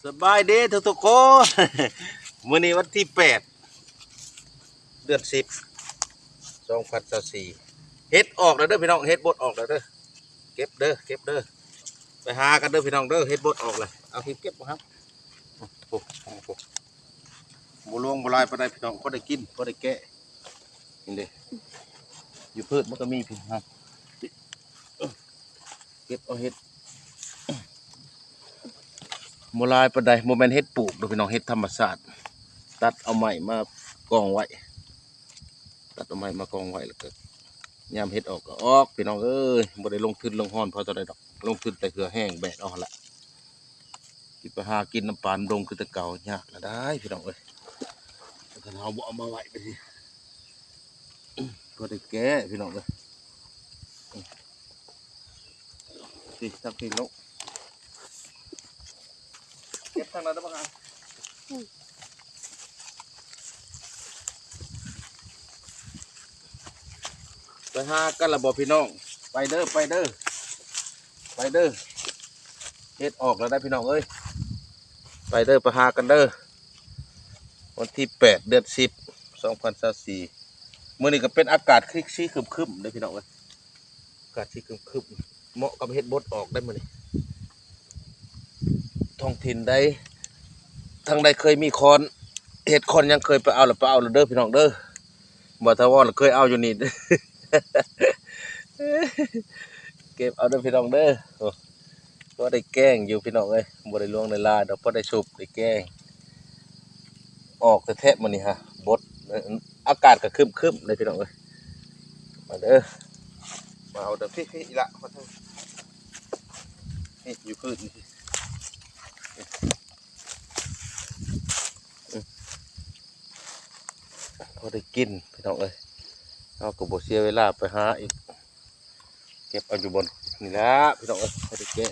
ສະບາຍດີທຸກໆຄົນ ມື້ນີ້ວັນທີແປດ ເດືອນສິບ ສອງພັນຊາວສີ່ ເຫັດອອກແລ້ວເດີພີ່ນ້ອງ ເຫັດບົດອອກແລ້ວເດີ ເກັບເດີ ເກັບເດີ ໄປຫາກັນເດີພີ່ນ້ອງເດີ ເຫັດບົດອອກແລ້ວ ເອົາທີ່ເກັບບໍ່ຄັບ ໂອ້ໂຫ ບໍ່ຫຼວງບໍ່ຫຼາຍປານໃດພີ່ນ້ອງ ພໍໄດ້ກິນ ພໍໄດ້ແກະ ນີ້ເດ້ ຢູ່ພືດມັນກໍມີພີ່ນ້ອງ ເກັບເອົາເຫັດ ບໍ່ຫຼາຍປານໃດ ບໍ່ແມ່ນເຫັດປູກເດີພີ່ນ້ອງ ເຫັດທຳມະຊາດ ຕັດເອົາໄມ້ມາກອງໄວ້ ຕັດເອົາໄມ້ມາກອງໄວ້ ແລ້ວກໍຍາມເຫັດອອກກໍອອກ ພີ່ນ້ອງເອີຍ ບໍ່ໄດ້ລົງທຶນລົງຮອນພໍເທົ່າໃດດອກ ລົງທຶນແຕ່ເຫື່ອແຮງແບກເອົາຫັ້ນລະ ຊິໄປຫາກິນນຳປ່ານຳດົງຄືແຕ່ເກົ່າຍາກລະໄດ໋ ພີ່ນ້ອງເອີຍ ຄັນເຮົາບໍ່ເອົາມາໄວ້ໄປຊິ ພໍໄດ້ແກະ ພີ່ນ້ອງເອີຍ ນີ້ ທັງນີ້ເນາະ ເກັບທາງນັ້ນໄດ້ບໍ່ຫາ ໄປຫາກັນລະບໍ່ພີ່ນ້ອງ ໄປເດີ ໄປເດີ ໄປເດີ ເຫັດອອກແລ້ວໄດ໋ພີ່ນ້ອງເອີຍ ໄປເດີ ໄປຫາກັນເດີ ວັນທີແປດ ເດືອນສິບ ສອງພັນຊາວສີ່ ມື້ນີ້ກໍເປັນອາກາດຄື ສີຄຶ້ມໆເດີພີ່ນ້ອງເອີຍ ອາກາດສີຄຶ້ມໆ ເໝາະກັບເຫັດບົດອອກໄດ໋ມື້ນີ້ ທ້ອງຖິ່ນໃດ ທາງໃດເຄີຍມີຄອນ ເຫັດຄອນຫຍັງເຄີຍໄປເອົາລະໄປເອົາລະເດີພີ່ນ້ອງເດີ ບໍ່ຖາວອນລະເຄີຍເອົາຢູ່ນີ້ ເກັບເອົາເດີພີ່ນ້ອງເດີ ໂອ້ ພໍໄດ້ແກງຢູ່ພີ່ນ້ອງເອີຍ ບໍ່ໄດ້ຫຼວງໄດ້ຫຼາຍດອກ ພໍໄດ້ຊຸບໄດ້ແກງ ອອກແທ້ໆມື້ນີ້ຫາ ບົດ ອາກາດກໍຄຶ້ມໆເດ້ພີ່ນ້ອງເອີຍ ມາເດີ ມາເອົາເດີ ພີ້ໆ ອີ່ຫຼ້າ ມາເດີ ນີ້ຢູ່ພື້ນນີ້ ພໍໄດ້ກິນພີ່ນ້ອງເອີຍ ເຮົາກໍບໍ່ເສຍເວລາໄປຫາອີກ ເກັບເອົາຢູ່ບ່ອນນີ້ລະພີ່ນ້ອງເອີຍ ພໍໄດ້ແກະ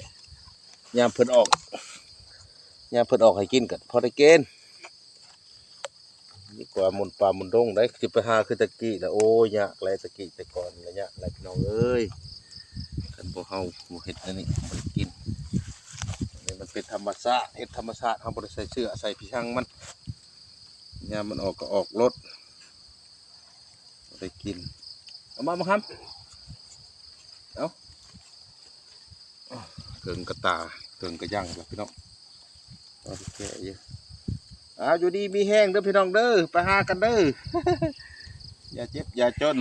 ຍາມເພິ່ນອອກ ຍາມເພິ່ນອອກໃຫ້ກິນກໍພໍໄດ້ກິນ ດີກວ່າໝຸ່ນປ່າໝຸ່ນດົງໄດ໋ ຊິໄປຫາຄືແຕ່ກີ້ລະ ໂອ້ຍ ຍາກແຫຼະ ແຕ່ກີ້ແຕ່ກ່ອນລະຍາກແຫຼະພີ່ນ້ອງເອີຍ ຄັນພວກເຮົາບໍ່ເຮັດອັນນີ້ບໍ່ໄດ້ກິນ ອັນນີ້ມັນເປັນທຳມະຊາດ ເຫັດທຳມະຊາດ ເຮົາບໍ່ໄດ້ໃສ່ເຊື້ອໃສ່ຜີສັງມັນ ຍາມມັນອອກກໍອອກໂລດ ໄດ້ກິນ ເອົາມາ ມາຄຳ ເອົາ ເຖິງກະຕາ ເຖິງກະຍັງລະພີ່ນ້ອງ ເອົາແກະຢູ່ ເອົາ ຢູ່ດີມີແຮງເດີພີ່ນ້ອງເດີ ໄປຫາກັນເດີ ຢ່າເຈັບຢ່າຈົນ.